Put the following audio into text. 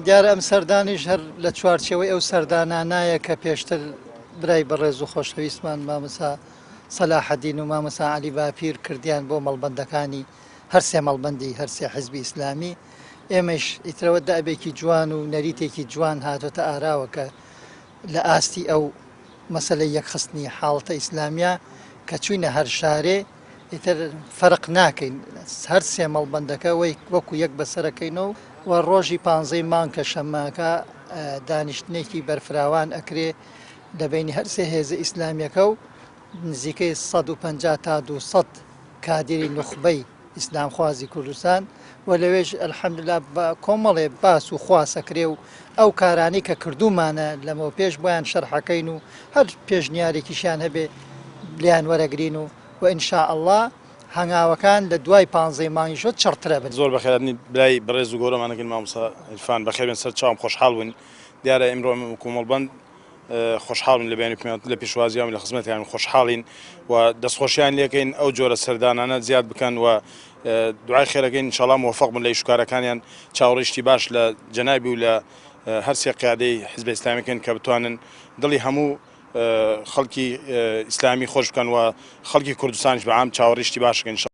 دیارە ئەم سەردانیش هەر لە چوارچێوەی ئەو سەردانانایە کە پێشتر برای بەڕێز و خۆشەویستمان مامۆستا سەلاحەدین و مامۆستا عەلی باپیر کردیان بۆ مەڵبەندەکانی هەرسێ مەڵبەندی هەرسێ حزبی ئیسلامی، ئێمەیش ئیترەوە دەئبێکی جوان و نەریتێکی جوان هاتۆتە ئاراوە کە لە ئاستی ئەو مەسەلەی یەکخستنی حاڵەتە ئیسلامیە کە چوینە هەر شارێ ئیتر فەرق ناکەین هەر سێ مەڵبەندەکە وەی وەکو یەک بەسەرەکەینەوە و ڕۆژی پانزەی مانگ کە شەممەکە دانیشتنێکی بەرفراوان ئەکرێ لە بەینی هەر سێ هێزە ئیسلامیەکە و نزیکەی 150 تا 200 کادیری نوخبەی ئیسلامخوازی کوردستان و لەوێش الحمدللە بە کۆمەڵێ باس و خواس ئەکرێ و ئەو کارانەی کە کردوومانە لەمەوپێش بۆیان شەرحەکەین و هەر پێشنیارێکیشیان هەبێ لێیان وەرەگرین و و ان شاء اللە هەنگاوەکان لە دوای پانزەی مانگیشەوە چڕترەبن. زۆر بەخێرهاتنی برای بەڕێز و گەورەمان ئەکەین مامۆستا عیرفان بەخێربێن سەر چاوم خۆشحاڵ بووین دیارە ئیمڕۆ ئێمە وەکو مەڵبەند خۆشحاڵین لە بیانی پێ لە پێشوازیان لە خزمەتیان خۆشحاڵین و دەستخۆشیان لێکەین ئەو جۆرە سەردانانە زیاد بکەن و دوعای خێرەکەین ئینشاڵا موفق بن لە ئیشوکارەکانیان چاوەڕێی شتی باش لە جەنابی و لە هەرسێ قیادەی حزب ئیسلامیکەن کە بتوانن دڵی هەموو خەڵکی ئیسلامی خۆش بکەن و خەڵکی کوردستانیش بە عام چاوەڕێی شتی باشەکەن.